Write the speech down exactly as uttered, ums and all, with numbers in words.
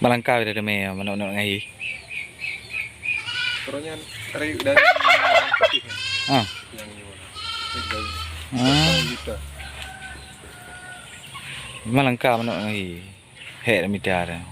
Malangka dah damé manok-manok ngon ahi. Kalau nyan dari dari putih kan. Ah. Yang ni mana? Ah. Juta. Malangka manok ngon ahi. Hek dah mita dah.